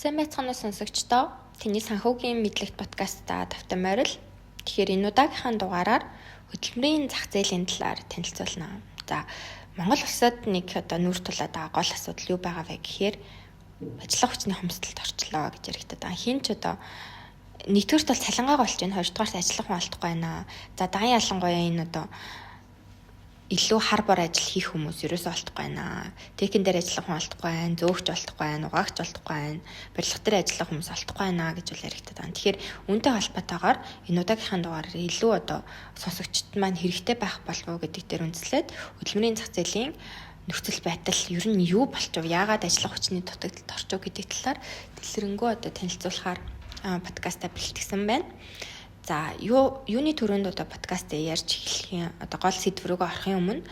Сайн байцгаана уу сонсогчдоо. Таны санхүүгийн мэдлэгт подкастаа тавтай морил. Тэгэхээр энэ удаагийнхаа дугаараар хөдөлмөрийн зах зээлийн талаар танилцуулна. За, Монгол улсад нэг одоо нүүр тулаад байгаа гол асуудал юу байгаа вэ гэхээр ажиллах хүчний хомсдолд орчлоо гэж яригдаад байгаа. Хин ч одоо нэгдүгээрт бол цалингаа болж байна, хоёрдугаарт ажиллах хүн олдохгүй байна. За, дан ялангуяа энэ одоо илүү хар бор ажил хийх хүмүүс ерөөсөө олдохгүй байна. Техникэн дээр ажиллах хүн олдохгүй байна, зөөгч олдохгүй байна, угаагч олдохгүй байна, барилга дээр ажиллах хүмүүс олдохгүй байна гэж бол яригдаад байна. Тэгэхээр үүнтэй холбоотойгоор энэ удаагийнхаа дугаараар илүү одоо сонсогчдод маань хэрэгтэй байх болов уу гэдэг дээр үндэслээд хөдөлмөрийн зах зээлийн нөхцөл байдал ер нь юу болчих вэ? Яагаад ажиллах хүчний дутагдалд орчих вэ гэдэг талаар дэлгэрэнгүй одоо танилцуулахаар подкастаа бэлтгэсэн байна. За, юуны түрүүнд одоо подкаст ярьж эхлэхийн одоо гол сэдв рүүгээ орохын өмнө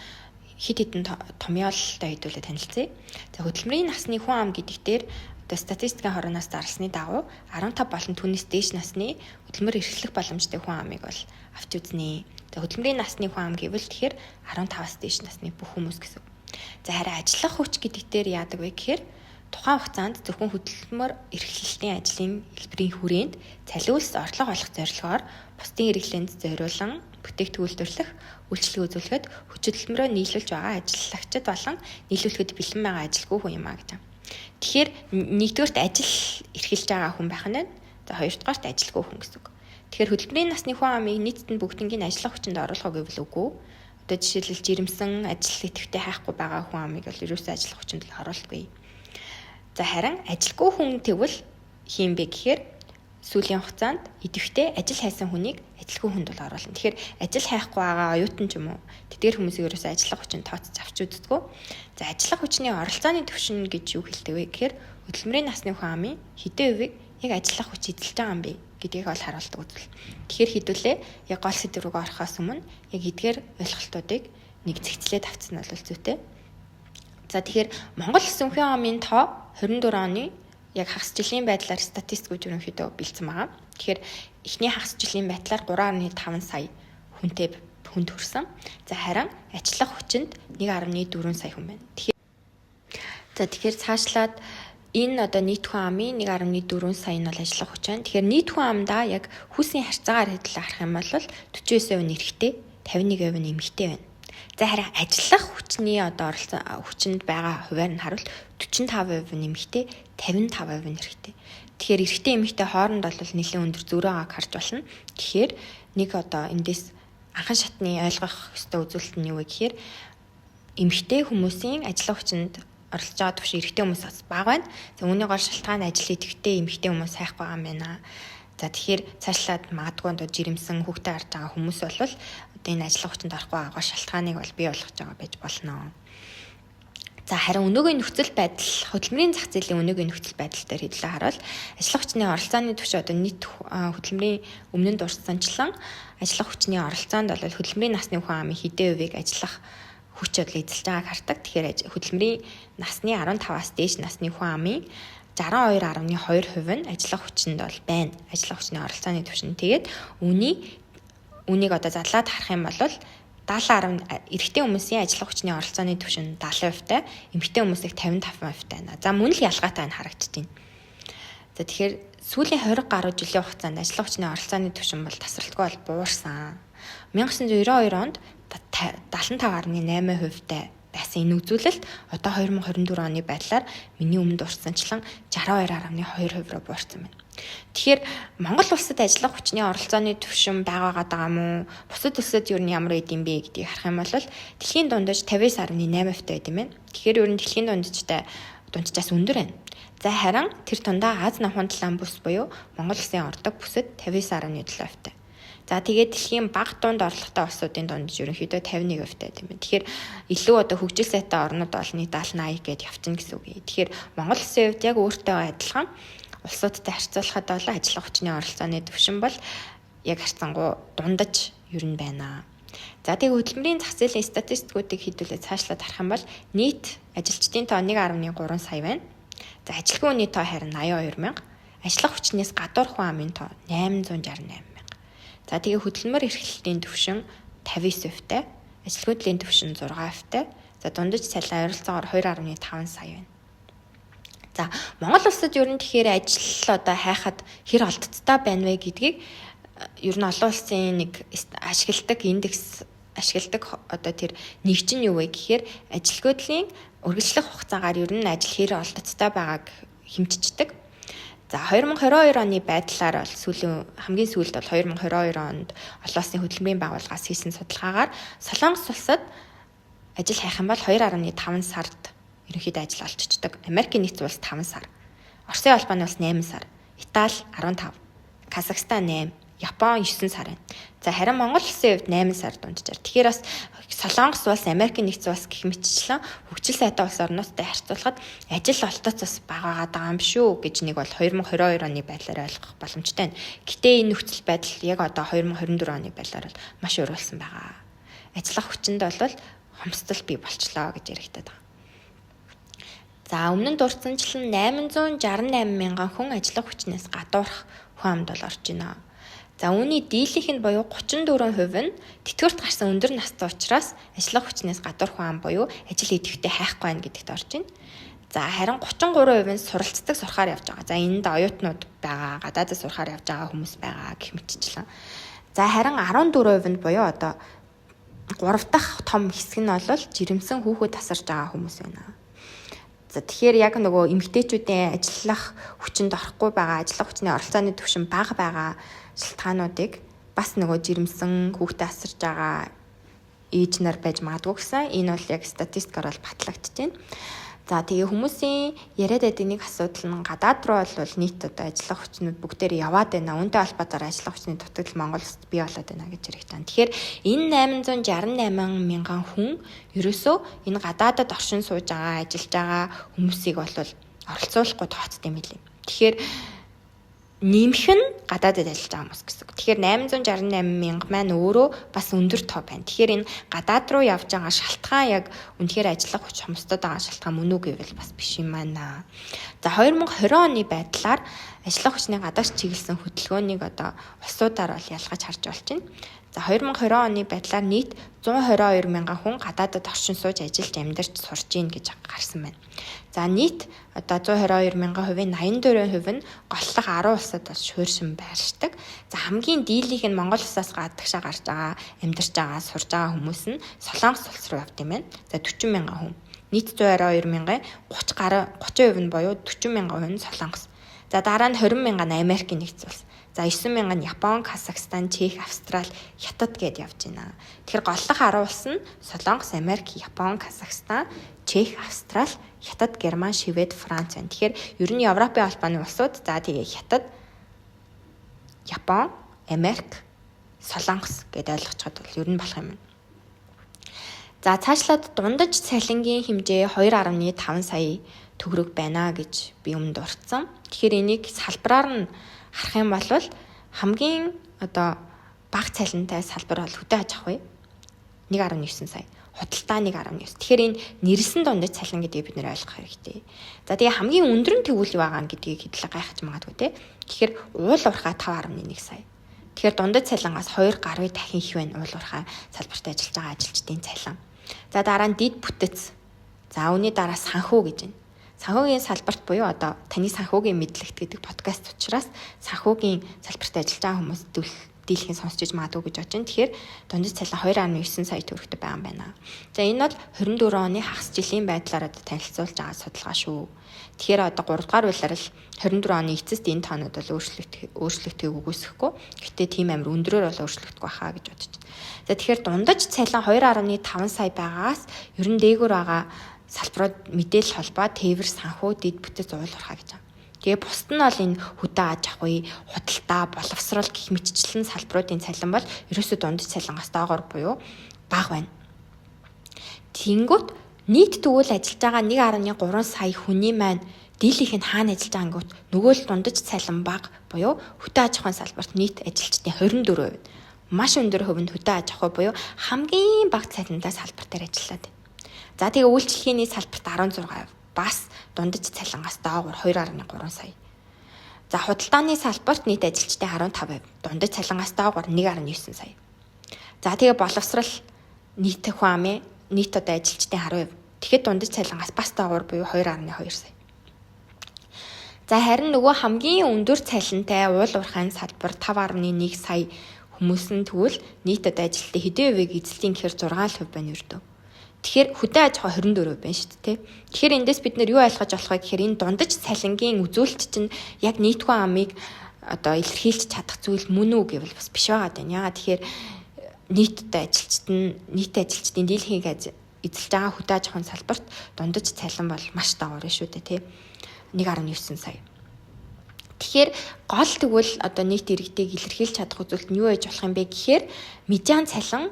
хэд хэдэн томьёололтой хэдүүлээ танилцъя. За, хөдөлмөрийн насны хүн ам гэдэг дээр одоо статистикийн хорооноос зарласны дагуу 15 болон түүнээс дээш насны хөдөлмөр эрхлэх боломжтой хүн амыг бол авч үзнэ. За, хөдөлмөрийн насны хүн ам гэвэл тэгэхээр 15-аас дээш насны бүх хүмүүс гэсэн. За, харин ажиллах хүч гэдэг дээр яадаг вэ гэхээр тухайн хугацаанд зөвхөн хөдөлмөр эрхлэлтийн ажлын хэлбэрийн хүрээнд цалиулс орлого олох зорилгоор бусдын хэрэглээнд зориулан бүтээгдэхүүн үйлдвэрлэх, үйлчилгээ үзүүлэхэд хүч хөдөлмөрөө нийлүүлж байгаа ажиллагчид болон нийлүүлэхэд бэлэн байгаа ажилгүй хүн юм а гэж. Тэгэхээр нэгдүгээрт ажил эрхэлж байгаа хүн байх нь байна. За, хоёрдугаарт ажилгүй хүн гэсэн үг. Тэгэхээр хөдөлмөрийн насны хүн амыг нийтэд нь бүгднийг ажиллах хүчинд оруулах уу гэвэл үгүй. Одоо жишээлбэл жирэмсэн ажил идэвхтэй хайхгүй байгаа хүн амыг бол ерөөсөө ажиллах хүчинд л оруулахгүй. За, харин ажилгүй хүн тэгвэл хийм бэ гэхээр сүүлийн хугацаанд идэвхтэй ажил хайсан хүнийг ажилгүй хүнд бол оруулна. Тэгэхээр ажил хайхгүй байгаа оюутан ч юм уу тэдгээр хүмүүсийг ерөөсөө ажиллах хүчин тооцож авч үздэггүй. За, ажиллах хүчний оролцооны түвшин гэж юу хэлдэг вэ гэхээр хөдөлмөрийн насны хүн амын хэдэн хувийг яг ажиллах хүч эзэлж байгаа юм бэ гэдгийг бол харуулдаг үзэл. Тэгэхээр хэдүүлээ яг гол сэдв рүүгээ орохоос өмнө яг эдгээр ойлголтуудыг нэг зэгцлээд авцсан нь бол зүйтэй. За, тэгэхээр Монгол Улсын хүн амын тоо 24 оны яг хагас жилийн байдлаар статистикүүд ерөнхийдөө бэлдсэн байгаа. Тэгэхээр эхний хагас жилийн байдлаар 3.5 сая хүнтэй хүн төрсэн. За, харин ажиллах хүчинд 1.4 сая хүн байна. Тэгэхээр за, тэгэхээр цаашлаад энэ одоо нийт хүн амын 1.4 сая нь бол ажиллах хүч байна. Тэгэхээр нийт хүн амдаа яг хүүсийн харьцаагаар хэдлээ харах юм бол 49% нь эрэгтэй, 51% нь эмэгтэй байна. За, харин ажиллах хүчний одоо оролцоо хүчинд байгаа хувиар нь харуул 45% нь эмэгтэй, 55% нь эрэгтэй. Тэгэхээр эрэгтэй эмэгтэй хооронд бол нэлээд өндөр зөрөө байгааг харж байна. Тэгэхээр нэг одоо эндээс анхан шатны ойлгох ёстой үзүүлэлт нь юу вэ гэхээр эмэгтэй хүмүүсийн ажиллах хүчинд оролцож байгаа түвшин эрэгтэй хүмүүс бас бага байна. За, үүний гол шалтгаан ажил идэвхтэй эмэгтэй хүмүүс хайхгүй байгаа юм байна. За, тэгэхээр цаашлаад магадгүй одоо жирэмсэн хүүхдээ харж байгаа хүмүүс бол одоо энэ ажиллах хүчинд орохгүй байгаа гол шалтгааныг бол бий болгож байгаа байж болно. За, харин өнөөгийн нөхцөл байдал, хөдөлмөрийн зах зээлийн өнөөгийн нөхцөл байдал дээр хэдлээ харуул ажиллах хүчний оролцооны түвшин одоо нийт хөдөлмөрийн өмнө нь дурдсанчлан ажиллах хүчний оролцоонд бол хөдөлмөрийн насны хүн амын хэдэн хувийг ажиллах хүч бодол эзэлж байгааг хардаг. Тэгэхээр хөдөлмөрийн насны 15-аас дээш насны хүн амын 62.2% нь ажиллах хүчинд бол байна. Ажиллах хүчний оролцооны түвшин. Тэгээд үүнийг одоо задлаад харах юм бол 70. Эрэгтэй хүмүүсийн ажиллах хүчний оролцооны түвшин 70%-тай, эмэгтэй хүмүүсийг 55%-тай байна. За, мөн л ялгаатай нь харагдаж байна. За, тэгэхээр сүүлийн 20 гаруй жилийн хугацаанд ажиллах хүчний оролцооны түвшин бол тасралтгүй бол буурсан. 1992 онд 75.8%-тай байсан энэ үзүүлэлт одоо 2024 оны байдлаар миний өмнө дурдсанчлан 62.2% руу буурсан байна. Тэгэхээр Монгол улсад ажиллах хүчний оролцооны түвшин байгаагаад байгаа юм уу? Бусад улсад юу нь ямар байд юм бэ гэдгийг харах юм бол дэлхийн дундаж 59.8% байд юм байна. Тэгэхээр ер нь дэлхийн дунджтай дунджаас өндөр байна. За, харин тэр тундаа Ази намхан талаан бүс буюу Монгол улсын ордог бүсэд 59.7%-тай. За, тэгээд дэлхийн бага дунд орлоготой улсуудын дундаж ерөнхийдөө 51% тийм ээ. Тэгэхээр илүү одоо хөгжил сайтай орнууд бол нэг 70 80 гээд явчихна гэсэн үг. Тэгэхээр Монгол улсын хувьд яг өөртөө адилхан улсуудтай харьцуулахад бол ажиллах хүчний оролцооны түвшин бол яг харьцангуй дундаж ер нь байна. За, тэгээ хөдөлмөрийн зах зээлийн статистикуудыг хэдүүлээ цаашлаад харах юм бол нийт ажилчдын тоо 1.3 сая байна. За, ажилгүй хүний тоо харин 82 мянга. Ажиллах хүчнээс гадуур хүн амын тоо 868 мянга. За, тэгээ хөдөлмөр эрхлэлтийн түвшин 59%-тай, ажилгүйдлийн түвшин 6%-тай. За, дундаж цалин ойролцоогоор 2.5 сая байна. За, Монгол улсад ер нь тэгэхээр ажил одоо хайхад хэр олдцтой байна вэ гэдгийг ер нь олон улсын нэг ашигладаг индекс ашигладаг одоо тэр нэгж нь юу вэ гэхээр ажилгүйдлийн үргэлжлэх хугацаагаар ер нь ажил хэр олдцтой байгааг хэмжчихдэг. За, 2022 оны байдлаар бол сүүлийн хамгийн сүүлд бол 2022 онд олон улсын хөдөлмөрийн байгууллагаас хийсэн судалгаагаар Солонгос улсад ажил хайх юм бол 2.5 сард ерөнхийдөө ажил олччихдаг. Америкийн нэгдсэн улс 5 сар. Оросын холбооны улс 8 сар. Итали 15, Казахстан 8, Япон 9 сар байна. За, харин Монгол улсын хувьд 8 сар дунджаар. Тэгэхээр бас Солонгос улс, Америкийн нэгдсэн улс гэх мэтчлэн хөгжил сайтай улс орнуудтай харьцуулахад ажил олдоц бас бага байгаа юм шүү гэж нэг бол 2022 оны байдлаар ойлгох боломжтой байна. Гэтэ энэ нөхцөл байдал яг одоо 2024 оны байдлаар бол маш өөр болсон байгаа. Ажиллах хүчинд бол хомсдол бий болчлоо гэж яригдаад байгаа. За, өмнө нь дурдсанчлан 868 мянган хүн ажиллах хүчнээс гадуурх хүн амд бол орж байна. За, үүний дийлийнх нь буюу 34% нь тэтгэврт гарсан өндөр настай учраас ажиллах хүчнээс гадуурх хүн ам буюу ажил идэвхтэй хайхгүй байна гэдэгт орж байна. За, харин 33% нь суралцдаг, сурахаар явж байгаа. За, энд оюутнууд байгаа, гадаадд сурахаар явж байгаа хүмүүс байгаа гэх мэтчлэн. За, харин 14% нь буюу одоо 3 дахь том хэсэг нь бол жирэмсэн хүүхэд тасарж байгаа хүмүүс байна. За, тэгэхээр яг нөгөө эмэгтэйчүүдийн ажиллах хүчинд орохгүй байгаа, ажиллах хүчний оролцооны түвшин бага байгаа шалтгаануудыг бас нөгөө жирэмсэн хүүхдээ асарж байгаа ээж нар байж магадгүй гэсэн. Энэ бол яг статистикаар бол батлагдаж байна. За, тэгээ хүмүүсийн яриад байдаг нэг асуудал нь гадаад руу бол нийт одоо ажиллах хүчнүүд бүгдээр яваад байна. Үүнтэй холбоотойгоор ажиллах хүчний дутагдал Монгол улсад бий болоод байна гэж яригдана. Тэгэхээр энэ 868 мянган хүн ерөөсөө энэ гадаадад оршин сууж байгаа, ажиллаж байгаа хүмүүсийг бол оролцуулахгүй тооцдог юм билээ. Тэгэхээр нэмэх нь гадаадад ажиллаж байгаа хүмүүс гэсэн үг. Тэгэхээр 868 мянга маань өөрөө бас өндөр тоо байна. Тэгэхээр энэ гадаад руу явж байгаа шалтгаан яг үнэхээр ажиллах хүч хомсдод байгаа шалтгаан мөн үү гэвэл бас биш юм байна. За, 2020 оны байдлаар ажиллах хүчний гадагш чиглэсэн хөдөлгөөнийг одоо улсуудаар бол ялгаж харж болж байна. За, 2020 оны байдлаар нийт 122 мянган хүн гадаадад оршин сууж ажиллаж амьдарч сурж гин гэж гарсан байна. За, нийт одоо 122 мянган хувийн 84% нь голлох 10 улсад бол суурьшин байршдаг. За, хамгийн дийлийнх нь Монгол улсаас гадагшаа гарч байгаа, амьдарч байгаа, сурж байгаа хүмүүс нь Солонгос улс руу явд юм байна. За, 40 мянган хүн. Нийт 122 мянган 30 гаруй 30% нь буюу 40 мянган хүн нь Солонгос. За, дараа нь 20 мянган Америкийн нэгдсэн улс. За, 9 мянган Япон, Казахстан, Чех, Австрали, Хятад гээд явж байна. Тэгэхээр голлох 10 улс нь Солонгос, Америк, Япон, Казахстан, Чех, Австрали, Хятад, Герман, Швед, Франц байна. Тэгэхээр ер нь Европын холбооны улсууд, за тэгээ Хятад, Япон, Америк, Солонгос гэдээ ойлгочиход бол ер нь болох юм. За, цаашлаад дундаж цалингийн хэмжээ 2.5 сая төгрөг байна гэж би өмнө дурдсан. Тэгэхээр энийг салбараар нь харах юм бол хамгийн одоо бага цалинтай салбар бол хөдөө аж ахуй 1.9 сая. Худалдаа 1.9. Тэгэхээр энэ нэрлсэн дундаж цалин гэдгийг бид нэр ойлгох хэрэгтэй. За, тэгээ хамгийн өндөр нь тэгвэл юу байгаа гэдгийг хэдлээ гайхаж магадгүй те. Тэгэхээр уул уурхай 5.1 сая. Тэгэхээр дундаж цалингаас 2 гаруй дахин их байна уул уурхай салбарт ажиллаж байгаа ажилчдын цалин. За, дараа нь дид бүтэц. За, үүний дараа санхүү гэж байна. Санхүүгийн салбарт буюу одоо таны санхүүгийн мэдлэгт гэдэг подкаст учраас санхүүгийн салбарт ажиллаж байгаа хүмүүс дийлхийн сонсч иж магадгүй гэж бодож байна. Тэгэхээр дундаж цалин 2.9 сая төгрөгтэй байгаа юм байна. За, энэ бол 24 оны хагас жилийн байдлаар одоо танилцуулж байгаа судалгаа шүү. Тэгэхээр одоо 3 дугаар улирал 24 оны эцэст энэ тоонууд бол өөрчлөгдөхийг үгүйсэхгүй. Гэтэ тийм амар өндрөөр бол өөрчлөгдөхгүй байхаа гэж бодож байна. За, тэгэхээр дундаж цалин 2.5 сая байгаагаас ер нь дээгүүр байгаа салбарууд мэдээлэл холбоо, тээвэр, санхүү, дэд бүтэц, уул уурхай гэж байгаа. Тэгээ бусд нь бол энэ хөдөө аж ахуй, худалдаа, боловсрол гэх мэтчлэн салбаруудын цалин бол ерөөсөө дундаж цалингаас доогоор буюу бага байна. Тэнгүүт нийт тэгвэл ажиллаж байгаа 1.3 сая хүний маань дийлийнх нь хаана ажиллаж байгаа ангууд нөгөө л дундаж цалин бага буюу хөдөө аж ахуйн салбарт нийт ажилчдын 24%. Маш өндөр хувь нь хөдөө аж ахуй буюу хамгийн бага цалинтай салбар дээр ажиллаад байна. За, тэгээ үйлчилгээний салбарт 16%, бас дундаж цалингаас доогуур 2.3 сая. За, худалдааны салбарт нийт ажилчдын 15%, дундаж цалингаас доогуур 1.9 сая. За, тэгээ боловсрал нийт хүн амын нийт одоо ажилчдын 10%. Тэгэхэд дундаж цалингаас бас доогуур буюу 2.2 сая. За харин нөгөө хамгийн өндөр цалинтай уул уурхайн салбар 5.1 сая хүмүүс нь тэгвэл нийт одоо ажилтны хэдэн хувийг эзэлтийн гэхээр 6% байна ердөө. Тэгэхээр хөдөө аж ахуй 24% байна шүү дээ. Тэгэхээр эндээс бид нэр юу ойлгож болох вэ гэхээр энэ дундаж цалингийн үзүүлэлт чинь яг нийт хүн амыг одоо илэрхийлж чадах зүйл мөн үү гэвэл бас биш байгаа даа. Яагаад тэгэхээр нийт одоо ажилчид нь нийт ажилчдын дийлхийг эзэлж байгаа хөдөө аж ахуйн салбарт дундаж цалин бол маш дагавар шүү дээ, тий. 1.9 сая. Тэгэхээр гол тэгвэл одоо нийт иргэдийг илэрхийлж чадах үзүүлэлт нь юу байж болох юм бэ гэхээр медиан цалин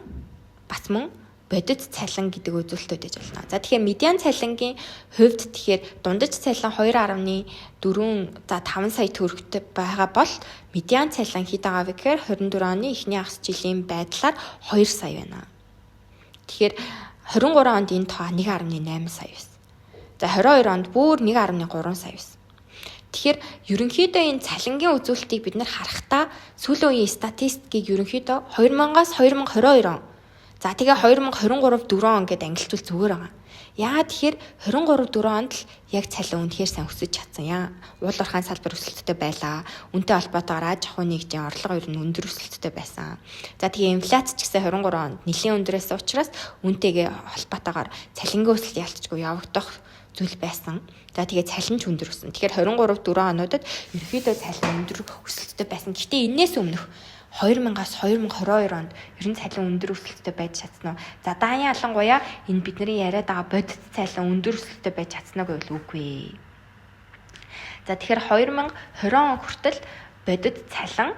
бас мөн бодит цалин гэдэг үзүүлэлтүүд байж болно. За тэгэхээр медиан цалингийн хувьд тэгэхээр дундаж цалин 2.4 за 5 сая төгрөгтэй байгаа бол медиан цалин хэд байгаа вэ гэхээр 24 оны эхний хагас жилийн байдлаар 2 сая байна. Тэгэхээр 23 онд энэ тоо 1.8 сая байсан. За 22 онд бүр 1.3 сая байсан. Тэгэхээр ерөнхийдөө энэ цалингийн үзүүлэлтийг бид нар харахтаа сүүлийн үеийн статистикийг ерөнхийдөө 2000-аас 2022 он. За тэгээ 2023 4 он гэдээ ангилчвал зүгээр байгаа. Яагаад тэгэхээр 23 4 онд л яг цалин үнэхээр сайн өсөж чадсан. Яа уул уурхайн салбар өсөлттэй байлаа. Үнтэй холбоотойгоор аж ахуйн нэгжийн орлого ер нь өндөр өсөлттэй байсан. За тэгээ инфляц ч гэсэн 23 онд нэлийн өндөрөөс учраас үнтэйгээ холбоотойгоор цалингийн өсөлт ялцчгүй явагдах зүйл байсан. За тэгээ цалин ч өндөр өссөн. Тэгэхээр 23 4 онуудад ерөнхийдөө цалин өндөр өсөлттэй байсан. Гэхдээ энээс өмнөх 2000-аас 2022 онд ер нь цалин өндөр өсөлттэй байж чадсан уу? За даан ялангуяа энэ бидний яриад байгаа бодит цалин өндөр өсөлттэй байж чадсан уу гэвэл үгүй. За тэгэхээр 2020 он хүртэл бодит цалин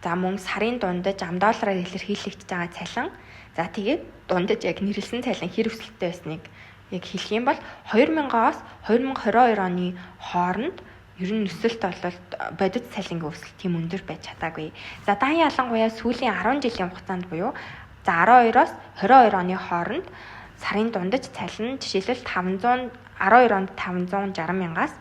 за мөн сарын дундаж ам доллараар илэрхийлэгдэж байгаа цалин за тэгээд дундаж яг нэрлсэн цалин хэр өсөлттэй байсныг яг хэлэх юм бол 2000-аас 2022 оны хооронд ер нь өсөлт бол бодит цалингийн өсөлт тийм өндөр байж чадаагүй. За дан ялангуяа сүүлийн 10 жилийн хугацаанд буюу за 12-оос 22 оны хооронд сарын дундаж цалин жишээлбэл 512 онд 560 мянгаас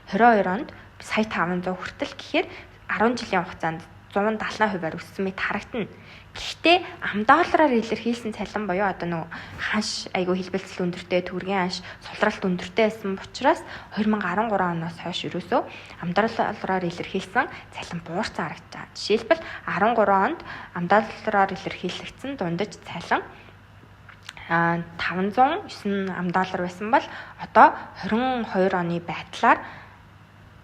22 онд сая 500 хүртэл гэхээр 10 жилийн хугацаанд 170%-аар өссөн мэт харагдана. Гэхдээ ам доллараар илэрхийлсэн цалин буюу одоо нөгөө ханш айгүй хэлбэлцэл өндөртэй, төгрөгийн ханш сулралт өндөртэй байсан учраас 2013 оноос хойш ерөөсөө ам доллараар илэрхийлсэн цалин буурсан харагдаж байгаа. Жишээлбэл 13 онд ам доллараар илэрхийлэгдсэн дундаж цалин 509 ам доллар байсан бол одоо 22 оны байдлаар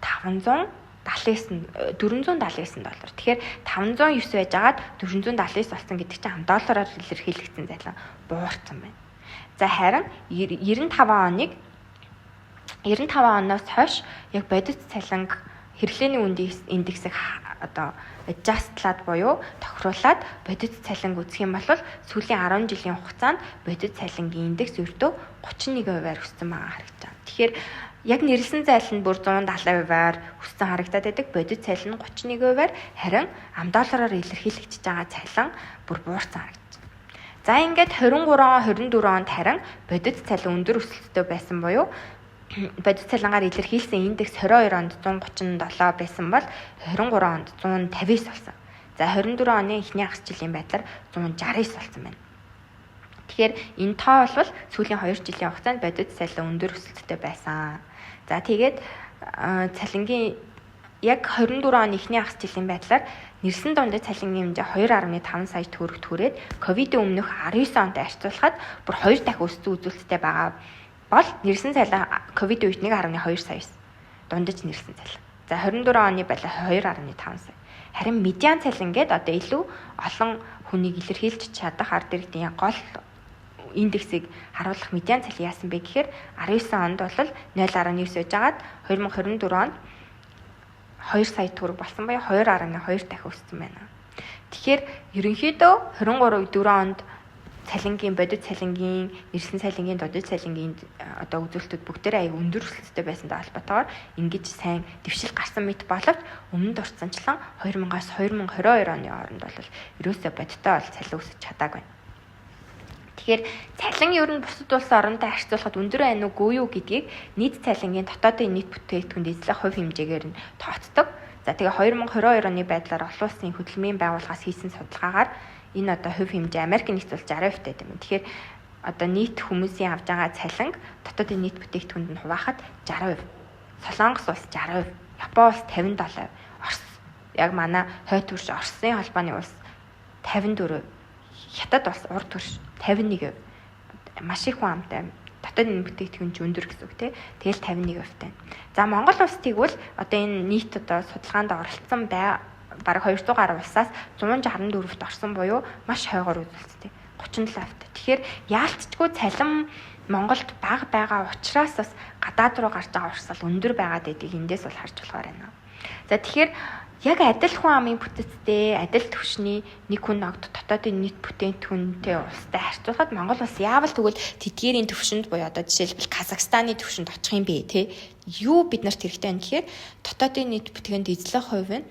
579 479 доллар. Тэгэхээр 509 байж агаад 479 болсон гэдэг чинь ам доллараар илэрхийлэгдсэн цалин буурсан байна. За харин 95 оноос хойш яг бодит цалинг хэрэглээний индексийг одоо adjustlаад буюу тохируулаад бодит цалинг үзэх юм бол сүүлийн 10 жилийн хугацаанд бодит цалингийн индекс ердөө 31%-аар өссөн байгаа харагдаж байна. Тэгэхээр яг нэрлсэн зайлт нь бүр 170%-аар өссөн харагдаад байдаг. Бодит цалин нь 31%-аар, харин ам доллараар илэрхийлэгдэж байгаа цалин бүр буурсан харагдаж байна. За ингээд 23 24 онд харин бодит цалин өндөр өсөлттэй байсан буюу бодит цалингаар илэрхийлсэн индекс 22 онд 137 байсан бол 23 онд 159 болсон. За 24 оны эхний хагас жилийн байдлаар 169 болсон байна. Тэгэхээр энэ тоо бол сүүлийн 2 жилийн хугацаанд бодит цалин өндөр өсөлттэй байсан. За тэгээд цалингийн яг 24 оны эхний хагас жилийн байдлаар нэрсэн дундад цалингийн хэмжээ 2.5 сая төгрөг түрээд ковидын өмнөх 19 онтой харьцуулахад бүр 2 дахин өссөн үзүүлэлттэй байгаа бол нэрсэн цалин ковид үед 1.2 сая байсан. Дундаж нэрсэн цалин. За 24 оны байдлаар 2.5 сая. Харин медиан цалин гээд одоо илүү олон хүнийг илэрхийлж чадах ард иргэдийн гол индексийг харуулах медиан цалин яасан бэ гэхээр 19 онд бол 0.9 байж агаад 2024 онд 2 сая төгрөг болсон буюу 2.2 дахин өссөн байна. Тэгэхээр ерөнхийдөө 23 4 онд цалингийн бодит цалингийн нэрсэн цалингийн додод цалингийн одоо үзүүлэлтүүд бүгдээрээ аяг өндөр өсөлттэй байсантай холбоотойгоор ингэж сайн дэвшил гарсан мэт боловч өмнө дурдсанчлан 2000-аас 2022 оны хооронд бол ерөөсөө бодиттой бол цалин өсөж чадаагүй. Тэгэхээр цалин ер нь бусад улс оронтой харьцуулахад өндөр байна уугүй юу гэдгийг нийт цалингийн дотоодын нийт бүтээгдэхүүнд эзлэх хувь хэмжээгээр нь тооцдог. За тэгээ 2022 оны байдлаар олон улсын хөдөлмөрийн байгууллагаас хийсэн судалгаагаар энэ одоо хувь хэмжээ Америк нэгдсэн улс 60% тайд юм. Тэгэхээр одоо нийт хүмүүсийн авж байгаа цалинг дотоодын нийт бүтээгдэхүүнд нь хуваахад 60% Солонгос улс 60%, Япон улс 57%, Орос яг манай хойд төрш Оросын холбооны улс 54%, Хятад улс урд төрш 51%. Маш их хүн амтай дотоод бүтээгдэхүүн ч өндөр гэсэн үг тий. Тэгэл 51% тань. За Монгол улс тэгвэл одоо энэ нийт одоо судалгаанд оролцсон бай бараг 200 гаруй улсаас 164-т орсон буюу маш хойгоор үзүүлэлттэй. 37%. Тэгэхээр яалтчгүй цалин Монголд бага байгаа учраас бас гадаад руу гарч байгаа урсгал өндөр байгаад байдгийг эндээс бол харж болохоор байна. За тэгэхээр яг адил хүн амын бүтэцтэй, адил түвшний нэг хүн ногд дотоодын нийт бүтээгдэхүүнтэй улстай харьцуулахад Монгол улс яавал тэгвэл тэдгээрийн түвшинд буюу одоо жишээлбэл Казахстаны түвшинд очих юм бэ те? Юу бид нарт хэрэгтэй байна гэхээр дотоодын нийт бүтээгдэхүүнд эзлэх хувь нь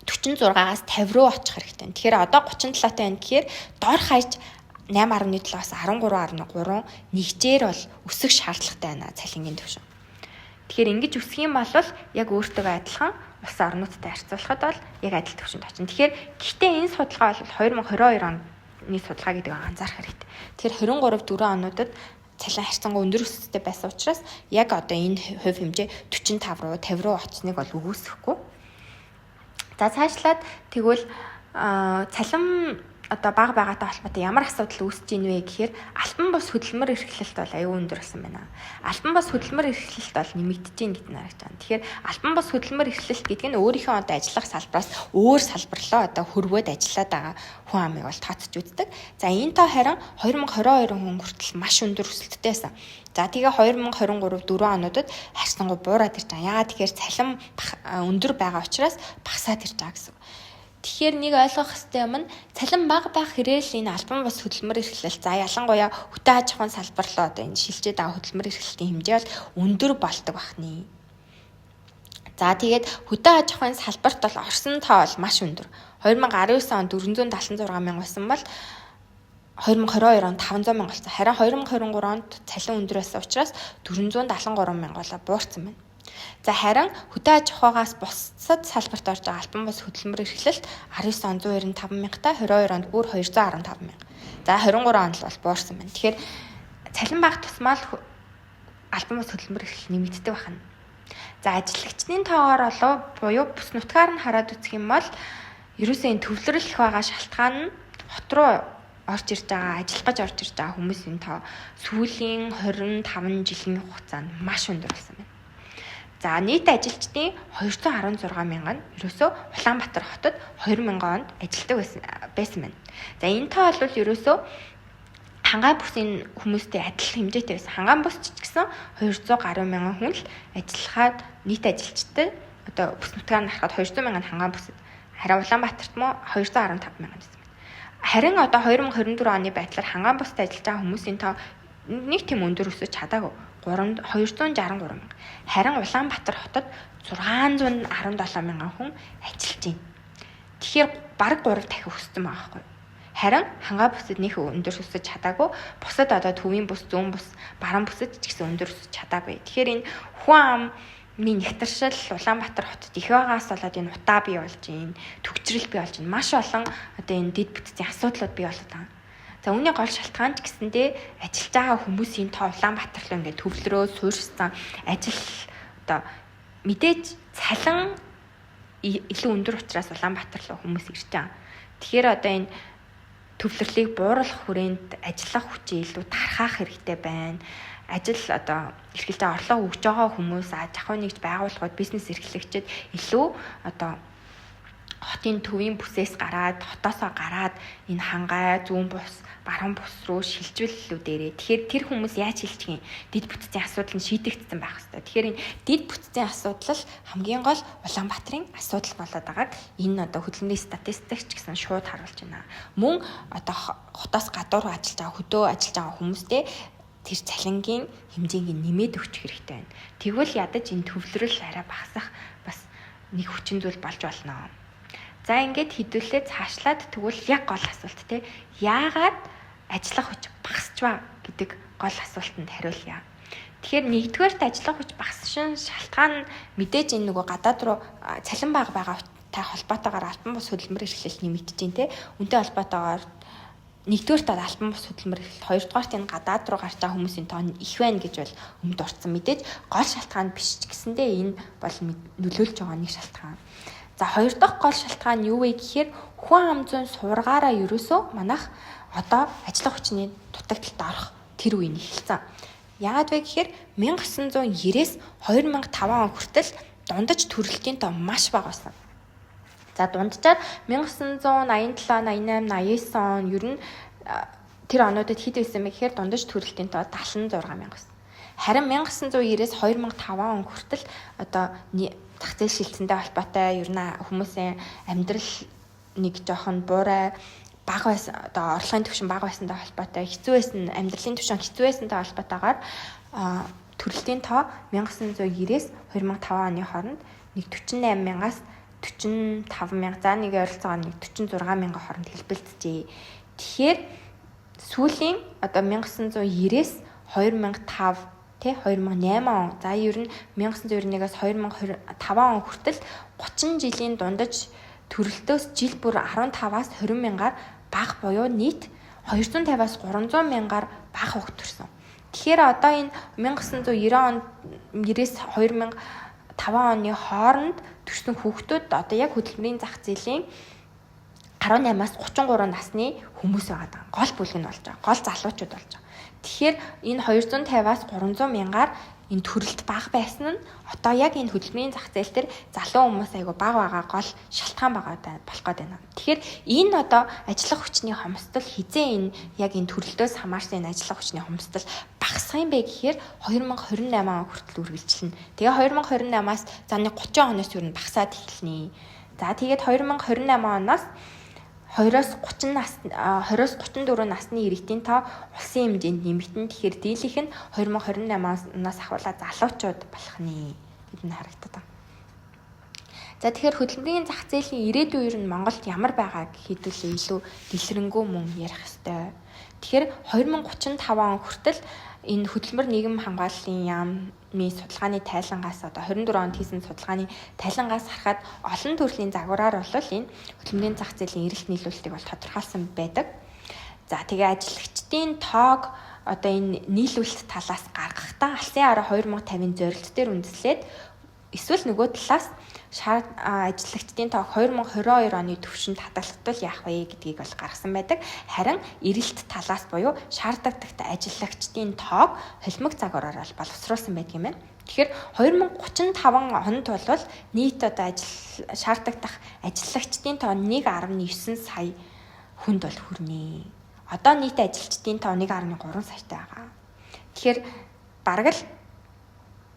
46-аас 50 руу очих хэрэгтэй. Тэгэхээр одоо 37-тай байна гэхээр дор хаяж 8.7-аас 13.3 нэгжээр бол өсөх шаардлагатай байна цалингийн түвшин. Тэгэхээр ингэж өсөх юм бол яг өөртөө адилхан улс орнуудтай харьцуулахад бол яг адил түвшинд очино. Тэгэхээр гэхдээ энэ судалгаа бол 2022 оны судалгаа гэдэг анзаарах хэрэгтэй. Тэгэхээр 23 4 онуудад цалин харьцангуй өндөр өсөлттэй байсан учраас яг одоо энэ хувь хэмжээ 45 руу 50 руу очсныг бол үгүйсэхгүй. За цаашлаад тэгвэл цалин одоо бага байгаатай холбоотой ямар асуудал үүсэж ийн вэ гэхээр альбан бус хөдөлмөр эрхлэлт бол аюу өндөр болсон байна. Альбан бус хөдөлмөр эрхлэлт бол нэмэгдэж гин гэдэг нь харагдаж байна. Тэгэхээр альбан бус хөдөлмөр эрхлэлт гэдэг нь өөрийнхөө одоо ажиллах салбараас өөр салбар руу одоо хөрвөөд ажиллаад байгаа хүн амыг бол тооцож үздэг. За энэ тоо харин 2022 он хүртэл маш өндөр өсөлттэй байсан. За тэгээ 2023 4 онуудад харьцангуй буураад ирж байгаа. Яагаад тэгэхээр цалин өндөр байгаа учраас багасаад ирж байгаа гэсэн. Тэгэхээр нэг ойлгох хэрэгтэй юм нь цалин бага байх хэрээл энэ альбан бус хөдөлмөр эрхлэл за ялангуяа хөтэ аж ахуйн салбар руу одоо энэ шилжээд байгаа хөдөлмөр эрхлэлтийн хэмжээ бол өндөр болдог бахны. За тэгээд хөдөө аж ахуйн салбарт бол орсон тоо бол маш өндөр. 2019 онд 476 мянга байсан бол 2022 онд 500 мянга болсон. Харин 2023 онд цалин өндөр байсан учраас 473 мянга болоо буурсан байна. За харин хөдөө аж ахуйгаас бусад салбарт орж байгаа албан бус хөдөлмөр эрхлэлт 19 он 195 мянгатай 22 онд бүр 215 мянга. За 23 онд л бол буурсан байна. Тэгэхээр цалин бага тусмаа л албан бус хөдөлмөр эрхлэл нэмэгддэг байна. За ажиллагчдын тоогоор болов буюу бүс нутгаар нь хараад үзэх юм бол ерөөсөө энэ төвлөрөл их байгаа шалтгаан нь хот руу орж ирж байгаа, ажиллах гэж орж ирж байгаа хүмүүсийн тоо сүүлийн 25 жилийн хугацаанд маш өндөр болсон байна. За нийт ажилчдын 216 мянган нь ерөөсөө Улаанбаатар хотод 2000 онд ажилтдаг байсан байна. За энэ тоо бол ерөөсөө хангаан бүсийн хүмүүстэй адил хэмжээтэй байсан. Хангаан бүс ч гэсэн 200 гаруй мянган хүн л ажиллахад нийт ажилчтай одоо бүс нутгаар нь харахад 200 мянган хангаан бүсэд харин Улаанбаатарт мө 215 мянган байсан байна. Харин одоо 2024 оны байдлаар хангаан бүсд ажиллаж байгаа хүмүүсийн тоо нэг тийм өндөр өсөж чадаагүй. 263 мянга. Харин Улаанбаатар хотод 617 мянган хүн ажиллаж байна. Тэгэхээр бараг 3 дахин өссөн байгаа байхгүй юу? Харин хангаа бүсэд нэх өндөр өсөж чадаагүй. Бусад одоо төвийн бүс, зүүн бүс, баруун бүсэд ч гэсэн өндөр өсөж чадаагүй. Тэгэхээр энэ хүн амын нэгтэршил Улаанбаатар хотод их байгаас болоод энэ утаа бий болж байна, төгжрөл бий болж байна. Маш олон одоо энэ дэд бүтцийн асуудлууд бий болоод байгаа. За үүний гол шалтгаан ч гэсэндээ ажиллаж байгаа хүмүүсийн тоо Улаанбаатар руу ингээд төвлөрөө суурьшсан ажил одоо мэдээж цалин илүү өндөр учраас Улаанбаатар руу хүмүүс ирж байгаа. Тэгэхээр одоо энэ төвлөрлийг бууруулах хүрээнд ажиллах хүчээ илүү тархаах хэрэгтэй байна. Ажил одоо эрхэлж байгаа орлого өгж байгаа хүмүүс аж ахуй нэгж байгууллагууд бизнес эрхлэгчид илүү одоо хотын төвийн бүсээс гараад хотоосоо гараад энэ хангай, зүүн бус, баруун бус руу шилжвэл илүү дээрээ. Тэгэхээр тэр хүмүүс яаж шилжих юм? Дид бүтцийн асуудал нь шийдэгдсэн байх хэрэгтэй. Тэгэхээр энэ дид бүтцийн асуудал хамгийн гол Улаанбаатарын асуудал болоод байгааг энэ одоо хөдөлмөрийн статистик ч гэсэн шууд харуулж байна. Мөн одоо хотоос гадуур ажиллаж байгаа хөдөө ажиллаж байгаа хүмүүстэй тэр цалингийн хэмжээг нэмээд өгчих хэрэгтэй байна. Тэгвэл ядаж энэ төвлөрөл арай багасах бас нэг хүчин зүйл болж болно. За ингээд хэдүүлээ цаашлаад тэгвэл яг гол асуулт те яагаад ажиллах хүч багасчваа гэдэг гол асуултанд хариулъя. Тэгэхээр нэгдүгээрт ажиллах хүч багасшин шалтгаан нь мэдээж энэ нөгөө гадаад руу цалин бага байгаатай холбоотойгоор албан бус хөдөлмөр эрхлэл нэмэгдэж байна те. Үнтэй холбоотойгоор нэгдүгээрт албан бус хөдөлмөр эрхлэлт, хоёрдугаарт энэ гадаад руу гарч байгаа хүмүүсийн тоо нь их байна гэж бол өмнө дурдсан. Мэдээж гол шалтгаан биш ч гэсэндээ энэ бол нөлөөлж байгаа нэг шалтгаан. За хоёр дахь гол шалтгаан нь юу вэ гэхээр хүн ам зүйн сургаараа ерөөсөө манайх одоо ажиллах хүчний дутагдалд орох тэр үе нь эхэлсэн. Яагаад вэ гэхээр 1990-ээс 2005 он хүртэл дундаж төрөлтийн тоо маш бага байсан. За дунджаар 1987, 88, 89 он ер нь тэр онуудад хэд байсан бэ гэхээр дундаж төрөлтийн тоо 76 мянга байсан. Харин 1990-ээс 2005 он хүртэл одоо зах зээл шилжсэнтэй холбоотой ер нь хүмүүсийн амьдрал нэг жоохон буурай бага байсан, одоо орлогын түвшин бага байсантай холбоотой, хэцүү байсан, амьдралын түвшин хэцүү байсантай холбоотойгоор төрөлтийн тоо 1990-ээс 2005 оны хооронд нэг 48 мянгаас 45 мянга, за нэг ойролцоогоор нэг 46 мянган хооронд хэлбэлцжээ. Тэгэхээр сүүлийн одоо 1990-ээс 2005 тий 2008 он, за ер нь 1991-аас 2025 он хүртэл 30 жилийн дундаж төрөлтөөс жил бүр 15-аас 20 мянгаар бага буюу нийт 250-аас 300 мянгаар бага хүүхд төрсөн. Тэгэхээр одоо энэ 1990 онд 90-ээс 2005 оны хооронд төрсэн хүүхдүүд одоо яг хөдөлмөрийн зах зээлийн 18-аас 33 насны хүмүүс байгаа даа. Гол бүлэг нь болж байгаа. Гол залуучууд болж байгаа. Тэгэхээр энэ 250-аас 300 мянгаар энэ төрөлт бага байсан нь одоо яг энэ хөдөлмөрийн зах зээл дээр залуу хүмүүс айгу бага байгаа гол шалтгаан байгаа болох гээд байна. Тэгэхээр энэ одоо ажиллах хүчний хомсдол хизээ энэ яг энэ төрөлтөөс хамаарсан энэ ажиллах хүчний хомсдол багасах юм бэ гэхээр 2028 он хүртэл үргэлжилнэ. Тэгээ 2028-аас за нэг 30 оноос юу н багасаад эхэлнэ. За тэгээд 2028 оноос 20-оос 30 нас 20-оос 34 насны иргэдийн тоо улсын хэмжээнд нэмэгдэн. Тэгэхээр дийлэх нь 2028 оноос ахуулаад залуучууд болох нэ гэд нь харагдаад байна. За тэгэхээр хөдөлмөрийн зах зээлийн ирээдүйн үер нь Монголд ямар байгаа хэдүүлээ илүү дэлгэрэнгүй мөн ярих ёстой. Тэгэхээр 2035 он хүртэл энэ хөдөлмөр нийгэм хамгааллын яамны судалгааны тайлангаас одоо 24 онд хийсэн судалгааны тайлангаас харахад олон төрлийн загвараар бол энэ хөдөлмөрийн зах зээлийн эрэлт нийлүүлэлтийг бол тодорхойлсон байдаг. За тэгээ ажиллагчдын тоог одоо энэ нийлүүлэлт талаас гаргахдаа алсын араа 2050-ын зорилт дээр үндэслээд эсвэл нөгөө талаас ажиллагчдын тоо 2022 оны түвшинд хадгалагдвал яах вэ гэдгийг бол гаргасан байдаг. Харин эрэлт талаас буюу шаардлагатай ажиллагчдын тоог холимог загвараар бол боловсруулсан байдаг юм байна. Тэгэхээр 2035 онд бол нийт одоо ажил шаардлагадах ажиллагчдын тоо 1.9 сая хүнд бол хүрнэ. Одоо нийт ажилчдын тоо 1.3 саятай байгаа. Тэгэхээр бараг л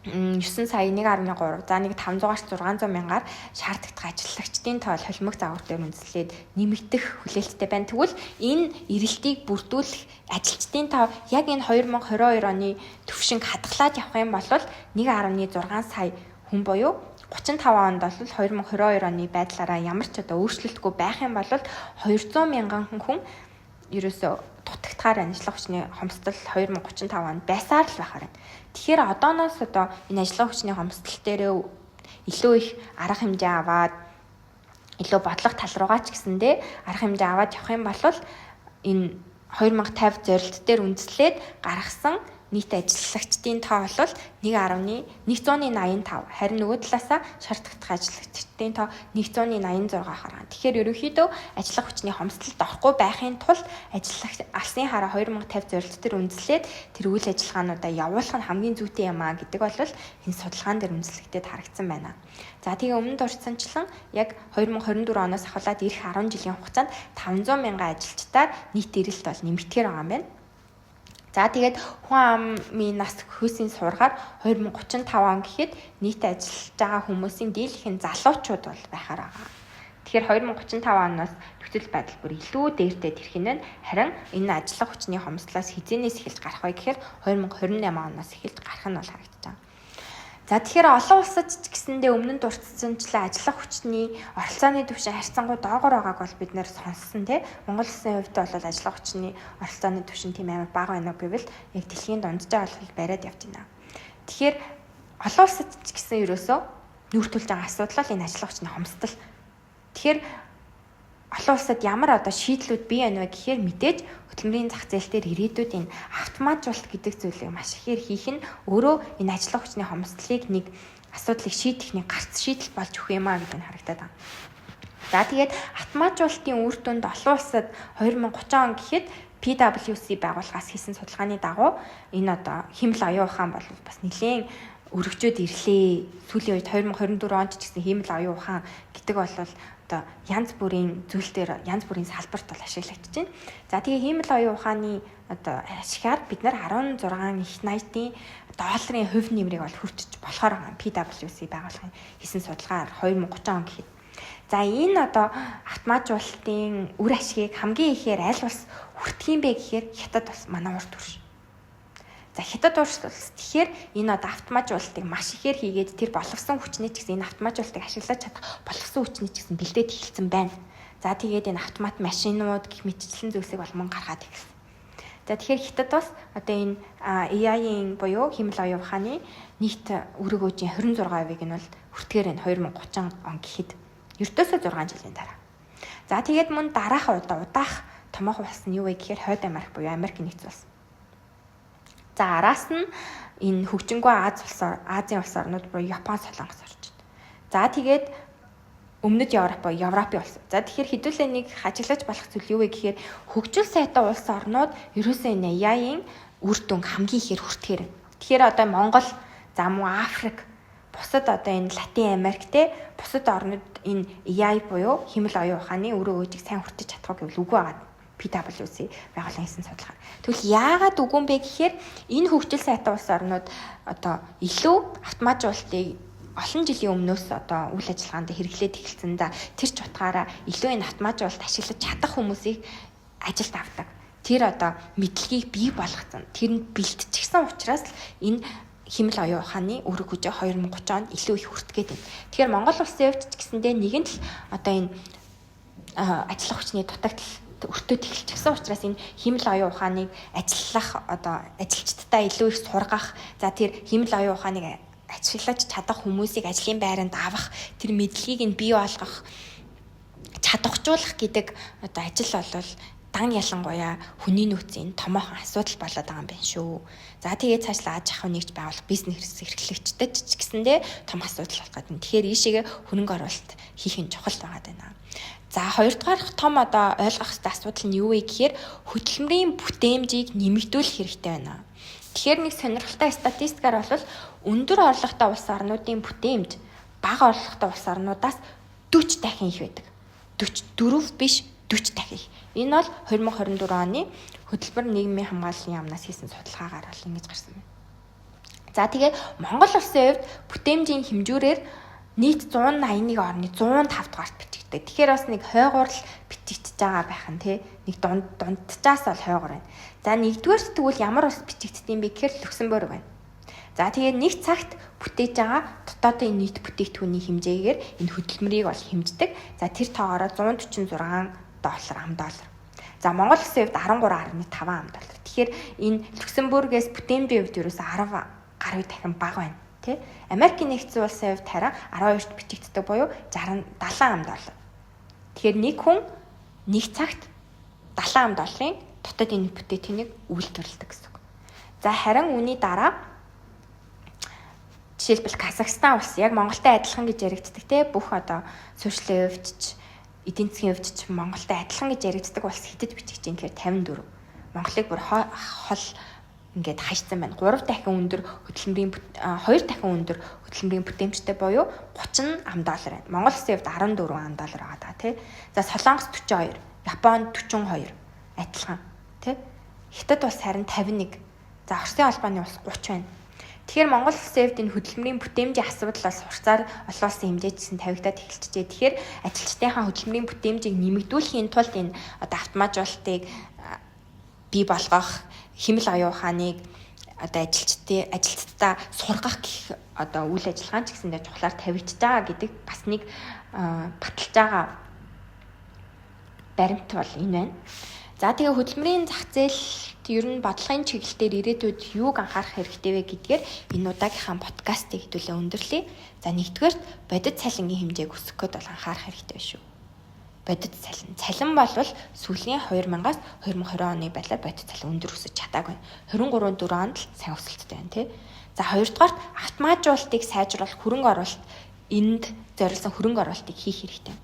9 сая 1.3 за нэг 500-аас 600 мянгаар шаардлагатай ажиллагчдын тоо холимог загвар дээр үндэслээд нэмэгдэх хүлээлттэй байна. Тэгвэл энэ эрэлтийг бүрдүүлэх ажилчдын тоо яг энэ 2022 оны түвшинг хадгалаад явах юм бол 1.6 сая хүн буюу 35 онд бол 2022 оны байдлаараа ямар ч одоо өөрчлөлтгүй байх юм бол 200 мянган хүн ерөөсөө дутагдахаар ажиллах хүчний хомсдол 2035 онд байсаар л байхаар байна. Тэгэхээр одооноос одоо энэ ажиллах хүчний хомсдол дээр илүү их арга хэмжээ аваад илүү бодлого тал руугаа ч гэсэндээ арга хэмжээ аваад явах юм бол энэ 2050 зорилт дээр үндэслээд гаргасан нийт ажиллагчдын тоо бол 1.185, харин нөгөө талаасаа шаардлагатай ажиллагчдын тоо 186 ахаар. Тэгэхээр ерөнхийдөө ажиллах хүчний хомсдолд орохгүй байхын тулд ажиллах алсын хараа 2050 зорилт дээр үндэслээд тэр үйл ажиллагаануудаа явуулах нь хамгийн зүйтэй юм а гэдэг бол энэ судалгаан дээр үндэслэгдээд харагдсан байна. За тэгээ өмнө дурдсанчлан яг 2024 оноос ахуулаад ирэх 10 жилийн хугацаанд 500 мянган ажилчдаар нийт эрэлт бол нэмэгдэхээр байгаа юм байна. За тэгээд хүн амын нас хөөсийн сургаар 2035 он гэхэд нийт ажиллаж байгаа хүмүүсийн дийлэх нь залуучууд бол байхаар байгаа. Тэгэхээр 2035 оноос нөхцөл байдал бүр илүү дээртэй тэрх нь байна. Харин энэ ажиллах хүчний хомсдлоос хизээнээс эхэлж гарах вэ гэхээр 2028 оноос эхэлж гарах нь бол харагдаж байгаа. За тэгэхээр олон улсад ч гэсэндээ өмнө нь дурдсанчлан ажиллах хүчний оролцооны түвшин харьцангуй доогоор байгааг бол бид нэр сонссон тий. Монгол улсын хувьд бол ажиллах хүчний оролцооны түвшин тийм амар бага байна уу гэвэл яг дэлхийн дунджаа бол бариад явж байна. Тэгэхээр олон улсад ч гэсэн ерөөсөө нүүр тулж байгаа асуудал бол энэ ажиллах хүчний хомсдол. Тэгэхээр Олон улсад ямар одоо шийдлүүд бий байна вэ гэхээр мэдээж хөдөлмөрийн зах зээл дээр ирээдүйд энэ автоматжуулалт гэдэг зүйлийг маш ихээр хийх нь өөрөө энэ ажиллах хүчний хомсдлыг нэг асуудлыг шийдэх нэг гарц шийдэл болж өгөх юм а гэдэг нь харагдаад байна. За, тэгээд автоматжуулалтын үр дүнд олон улсад 2030 он гэхэд PwC байгууллагаас хийсэн судалгааны дагуу энэ одоо хиймэл оюун ухаан бол бас нэлээд өргөжөөд ирлээ. Сүүлийн үед 2024 онд ч гэсэн хиймэл оюун ухаан гэдэг бол одоо янз бүрийн зүйл дээр, янз бүрийн салбарт бол ашиглагдаж байна. За, тэгээ хиймэл оюун ухааны одоо ашигаар бид нар 16 их 80-ийн долларын хувь нэмрийг бол хүртэж болохоор байгаа. PwC байгууллагын хийсэн судалгаар 2030 он гэхэд. За, энэ одоо автоматжуулалтын үр ашигыг хамгийн ихээр аль улс хүртэх юм бэ гэхээр Хятад бас, манай урд турш. За, Хятад улс тэгэхээр энэ одоо автоматжуулалтыг маш ихээр хийгээд тэр боловсон хүчний ч гэсэн, энэ автоматжуулалтыг ашиглаж чадах боловсон хүчний ч гэсэн бэлдээд эхэлсэн байна. За, тэгээд энэ автомат машинууд гэх мэтчлэн зүйлсийг бол мөн гаргаад эхэлсэн. За, тэгэхээр Хятад бас одоо энэ AI-ийн буюу хиймэл оюун ухааны нийт үүрэг үүжийн 26%-ийг нь бол хүртэхээр энэ 2030 он гэхэд, ердөөсөө 6 жилийн дараа. За, тэгээд мөн дараах удаа удаах томоохон улс нь юу вэ гэхээр Хойд Америк буюу Америк Нэгдсэн Улс. За, араас нь энэ хөгжингүй Ази улс, Азийн улс орнууд буюу Япон, Солонгос орж байна. За, тэгээд Өмнөд Европ буюу Европын улс. За, тэгэхээр хэдүүлээ нэг ажиглаж болох зүйл юу вэ гэхээр хөгжил сайтай улс орнууд ерөөсөө энэ AI-ийн үр дүнг хамгийн ихээр хүртэхээр байна. Тэгэхээр одоо Монгол, за мөн Африк, бусад одоо энэ Латин Америк те, бусад орнууд энэ AI буюу хиймэл оюун ухааны үр өгөөжийг сайн хүртэж чадах уу гэвэл үгүй байгаа. PwC байгууллагын хийсэн судалгаа. Тэгвэл яагаад үгүй юм бэ гэхээр энэ хөгжил сайтай улс орнууд одоо илүү автоматжуулалтыг олон жилийн өмнөөс одоо үйл ажиллагаанд хэрэглээд эхэлсэн. За, тэр ч утгаараа илүү энэ автоматжуулалт ашиглаж чадах хүмүүсийг ажилд авдаг. Тэр одоо мэдлэгийг бий болгоцсон. Тэрэнд бэлтчихсэн учраас л энэ хиймэл оюун ухааны үүрэг хүчээ 2030 онд илүү их хүртэх гээд байна. Тэгэхээр Монгол улсын хувьд ч гэсэндээ нэгэн л одоо энэ ажиллах хүчний дутагдал өртөөд эхэлчихсэн учраас энэ хиймэл оюун ухааныг ажиллах одоо ажилчдаа илүү их сургах, за тэр хиймэл оюун ухааныг ашиглаж чадах хүмүүсийг ажлын байранд авах, тэр мэдлэгийг нь бий болгох, чадваржуулах гэдэг одоо ажил бол дан ялангуяа хүний нөөцийн томоохон асуудал болоод байгаа юм байна шүү. За, тэгээд цаашлаа аж ахуй нэгж байгуулах бизнес эрхлэгчдэд ч гэсэндээ том асуудал болох гэдэг. Тэгэхээр ийшээгээ хөрөнгө оруулалт хийх нь чухал байгаа даа. За, хоёрдугаар том одоо ойлгох ёстой асуудал нь юу вэ гэхээр хөдөлмөрийн бүтээмжийг нэмэгдүүлэх хэрэгтэй байна. Тэгэхээр нэг сонирхолтой статистикаар бол өндөр орлоготой улс орнуудын бүтээмж бага орлоготой улс орнуудаас 40 дахин их байдаг. 44 биш, 40 дахин их. Энэ бол 2024 оны Хөдөлмөр нийгмийн хамгааллын яамнаас хийсэн судалгаагаар бол ингэж гарсан байна. За, тэгээд Монгол улсын хувьд бүтээмжийн хэмжүүрээр нийт 181 орны 105 дугаарт бичигддэг. Тэгэхээр бас нэг хойгуур л бичигдэж байгаа байх нь тий. Нэг дунд дундчаас бол хойгуур байна. За, нэгдүгээрт тэгвэл ямар улс бичигддэг юм бэ гэхээр Люксембург байна. За, тэгээд нэг цагт бүтээж байгаа дотоодын нийт бүтээгдэхүүний хэмжээгээр энэ хөдөлмөрийг бол хэмждэг. За, тэр тоогоороо 146 доллар ам доллар. За, Монгол улсын хувьд 13.5 ам доллар. Тэгэхээр энэ Люксембургээс бүтээмжийн хувьд ерөөсө 10 гаруй дахин бага байна тий. Америкийн Нэгдсэн Улсын хувьд харин 12-т бичигддэг буюу 60 70 ам доллар. Тэгэхээр нэг хүн нэг цагт 70 ам долларын дотоодын бүтээгдэхүүнийг үйлдвэрлэдэг гэсэн үг. За, харин үүний дараа жишээлбэл Казахстан улс яг Монголтой адилхан гэж яригддаг те, бүх одоо суурьшлийн хувьд ч, эдийн засгийн хувьд ч Монголтой адилхан гэж яригддаг улс хэдэд бичигдэж юм гэхээр 54. Монголыг бүр хол ингээд хайцсан байна. 3 дахин өндөр хөдөлмөрийн, 2 дахин өндөр хөдөлмөрийн бүтээмжтэй буюу 30 ам доллар байна. Монгол улсын хувьд 14 ам доллар байгаа даа тий. За, Солонгос 42, Япон 42, адилхан тий. Хятад улс харин 51. За, Оросын холбооны улс 30 байна. Тэгэхээр Монгол улсын хувьд энэ хөдөлмөрийн бүтээмжийн асуудал бас сурцаар олон улсын хэмжээчсэн тавигдаад эхэлчихжээ. Тэгэхээр ажилчдынхаа хөдөлмөрийн бүтээмжийг нэмэгдүүлэхийн тулд энэ одоо автоматжуулалтыг бий болгох, хиймэл оюун ухааныг одоо ажилчдаа сургах гэх одоо үйл ажиллагаа ч гэсэндээ чухлаар тавигдж байгаа гэдэг бас нэг баталж байгаа баримт бол энэ байна. За, тэгээ хөдөлмөрийн зах зээлд ер нь бодлогын чиглэл дээр ирээдүйд юуг анхаарах хэрэгтэй вэ гэдгээр энэ удаагийнхаа подкастыг хэдүүлээ өндөрлөе. За, нэгдүгээрт бодит цалингийн хэмжээг өсгөх гээд бол анхаарах хэрэгтэй шүү. Бодит цалин. Цалин болвол сүүлийн 2000-аас 2020 оны байдлаар бодит цалин өндөр өсөж чадаагүй. 23 4 онд л сайн өсөлттэй байна, тий. За, хоёрдугаарт автоматжуулалтыг сайжруулах, хөрөнгө оруулалт, энд зориулсан хөрөнгө оруулалтыг хийх хэрэгтэй.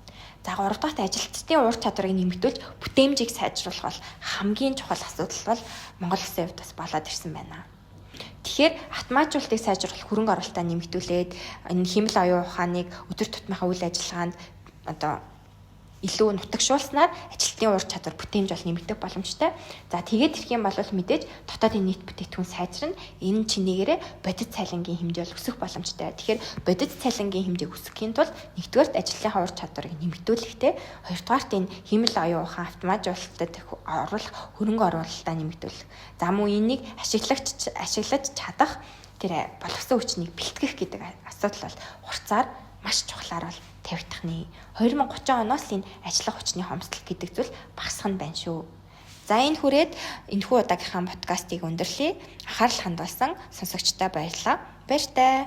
За, гуравдугаарт ажилчдын ур чадварыг нэмэгдүүлж бүтээмжийг сайжруулах бол хамгийн чухал асуудал бол Монгол улсын хувьд бас болоод ирсэн байна. Тэгэхээр автоматжуулалтыг сайжруулах, хөрөнгө оруулалтаа нэмэгдүүлээд энэ хиймэл оюун ухааныг өдөр тутмынхаа үйл ажиллагаанд одоо илүү нутагшуулснаар ажилтны ур чадвар, бүтээмж бол нэмэгдэх боломжтой. За, тэгээд ирэх юм бол мэдээж дотоодын нийт бүтээгдэхүүн сайжирна. Энэ чинээгээрээ бодит цалингийн хэмжээ бол өсөх боломжтой. Тэгэхээр бодит цалингийн хэмжээг өсгөхийн тулд нэгдүгээрт ажлынхаа ур чадварыг нэмэгдүүлэхтэй, хоёрдугаарт энэ хиймэл оюун ухаан, автоматжуулалтад оруулах хөрөнгө оруулалтаа нэмэгдүүлэх. За, мөн энийг ашиглагч ашиглаж чадах тэр боловсон хүчнийг бэлтгэх гэдэг асуудал бол хурцаар маш чухлаар бол тавигдах нэ. 2030 оноос энэ ажиллах хүчний хомсдол гэдэг зүйл багасах нь байна шүү. За, энэ хүрээд энэхүү удаагийнхаа подкастыг өндөрлөе. Анхаарал хандуулсан сонсогчдод баярлалаа. Баяртай.